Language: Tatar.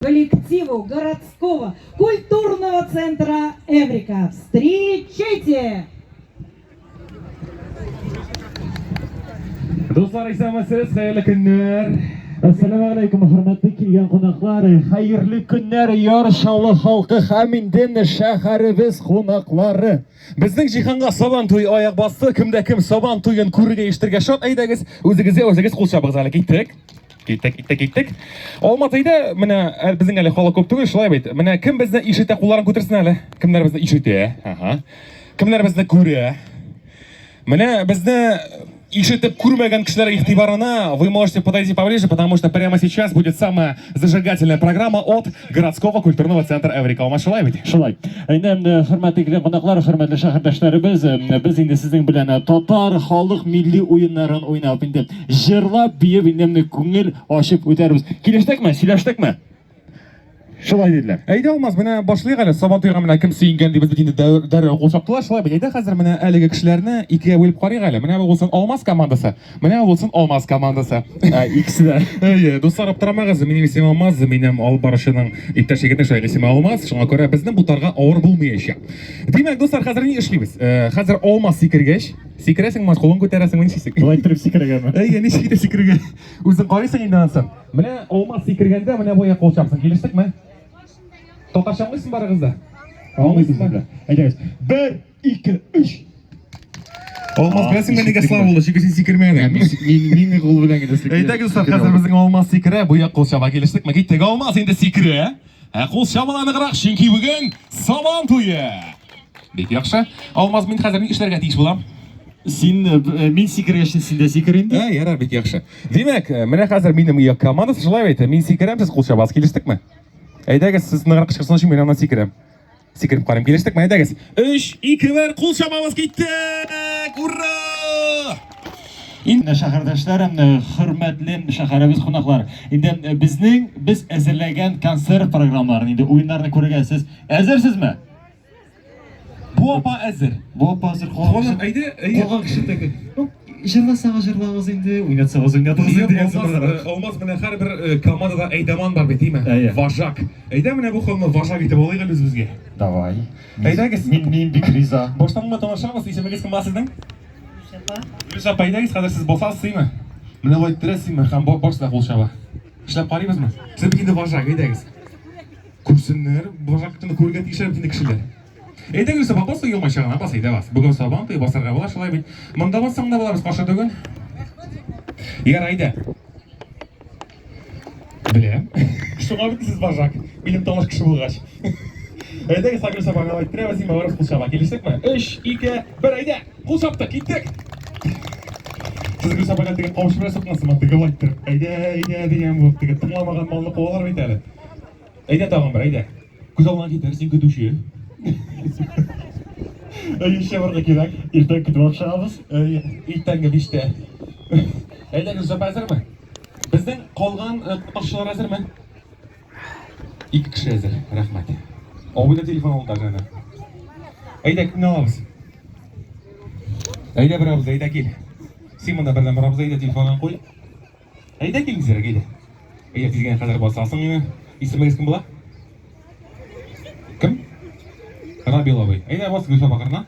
Коллективу городского культурного центра «Эврика». Встречайте! Дуслар, исәнмесез, хәерле көннәр. Ассаламу алейкум, хөрмәтле килгән кунаклар, хәерле көннәр, Яр Чаллы халкы һәм инде шәһәребез кунаклары. Безнең җиһанга Сабан туе аяк басты. Кемдә кем Сабан туен күрергә, ишетергә шат, әйдәгез, үзегезгә үзегез кул чабыгыз әле. Киттек. Киттек, киттек, киттек. Алматыйда менә безнең әле халык күп түгел, шулай бит. Менә кем безне ишетә, кулларын күтәрсен әле. Кемнәр безне ишетә? Ага. Кемнәр безне күрә? Менә безне ишетеп күрмәгән кешеләр игътибарына вы можете подойти поближе, потому что прямо сейчас будет самая зажигательная программа от городского культурного центра Эврика. Алмаз, шулай бит? Шулай. Инде хөрмәтле килгән кунаклар, хөрмәтле шәһәрдәшләребез, без инде сезнең белән татар халык милли уеннарын уйнап, инде җырлап, биеп, инде менә күңел ачып үтәрбез. Килештекме? Сөйләштекме? Шулай диделәр. Әйдә, Алмаз, менә башлыйк әле. Сабан туйга менә кем сөенгән дип без бит инде дәррәү кул чаптылар. Шулай бит. Әйдә хәзер менә әлеге кешеләрне икегә бүлеп карыйк әле. Менә бу булсын Алмаз командасы, менә бу булсын Алмаз командасы. Ә, икесе дә. Әйе, дуслар, аптырамагыз, минем исемем Алмаз, минем алып баручының иптәш егетнең шулай исеме Алмаз. Шуңа күрә безнең бутарга авыр булмаячак. Димәк, дуслар, хәзер ни эшлибез? Хәзер Алмаз сикергәч, сикерәсең, Алмаз, кулың күтәрәсең, ничек? Болай иттереп сикерергәме? Әйе, ничек итеп сикерергә? Үзең карыйсың инде ансын. Менә Алмаз сикергәндә, менә бу як кул чапсын. Килештекме? Татарча аңлыйсың барыгыз да? Аңлыйсызмы? Әйдәгез. Бер, ике, өч. Алмаз, беләсеңме нигә слава булды? Чөнки син сикермәдең. Мин мин кул белән генә сикерәм. Әйдәгез, дуслар, хәзер безнең Алмаз сикерә, бу як кул чаба. Килештекме? Киттек. Алмаз инде сикерә. Ә кул чабыла ныграк, чөнки бүген Сабан туе. Бик яхшы. Алмаз, мин хәзер ни эшләргә тиеш булам? Син мин сикергәч, син дә сикер инде. Ә, ярар, бик яхшы. Димәк, менә хәзер минем як командасы шулай бит. Мин сикерәм, сез кул чабасыз. Килештекме? Әйдәгез, сез ныграк кычкырсын өчен мин аннан сикерәм. Сикереп карыйм. Килештекме? Әйдәгез. 3, 2, 1, кул чабабыз, киттек! Ура! Инде шәһәрдәшләрем, хөрмәтле шәһәребез кунаклары. Инде безнең без әзерләгән концерт программаларын, инде уеннарны күрергә сез әзерсезме? Бу апа әзер. Бу апа әзер. Ханым, әйдә, әйдә. Калган кеше теге. Ну, җырласагыз җырлагыз инде, уйнатсагыз уйнатыгыз инде дигән Алмаз, Алмаз менә һәрбер командада әйдәман бар бит, димә? Вожак. Әйдә менә бу ханымны вожак итеп алыйк әле үзебезгә. Давай. Әйдәгез. Мин бик риза. Баштан гына танышабыз, исемегез кем сезнең? Гөлүс апа. Гөлүс апа, әйдәгез, хәзер сез басасыз, сыймы? Менә болай иттерәсезме һәм барысы да кул чаба. Эшләп карыйбызмы? Сез бит инде вожак, әйдәгез. Күрсеннәр, вожакны күрергә тиешләр бит инде кешеләр. Әйдә, Гөлүс апа, бас елмайча гына, бас, әйдә, бас. Бүген Сабан туе, басарга була, шулай бит. Монда бассаң да була, без каршы түгел. Ярар, әйдә. Беләм. Шуңа бит сез вожак. Минем таныш кеше булгач. Әйдәгез, Гөлүс апа, миңа әйттерәбез, син барыбыз кул чаба. Килештекме? 3, 2, 1, әйдә! Кул чаптык, киттек! Сез Гөлүс апага теге каушып белән сукмасызмы? Теге болай иттереп, әйдә, әйдә дигән булып, теге тыңламаган малны куалар бит әле. Әйдә тагын бер, әйдә. Күз алдыңа китер, син көтүче. Әйе, чабарга кирәк. Иртән көтеп алып чыгабыз. Әйе, иртәнге биштә. Әйдә, Гөлүс апа әзерме? Безнең калган катнашучылар әзерме? Ике кеше әзер, рәхмәт. Абый да телефон алды даже. Әйдә, кемне алабыз? Әйдә, бер абзый, әйдә кил. Син монда бердән бер абзый, әйдә телефонын куй. Әйдә кил тизрәк, әйдә. Әйдә тиз генә хәзер басасың инде. Исемегез кем була? Кем? Рабил абый. Әйдә бас Гөлфә бакырына.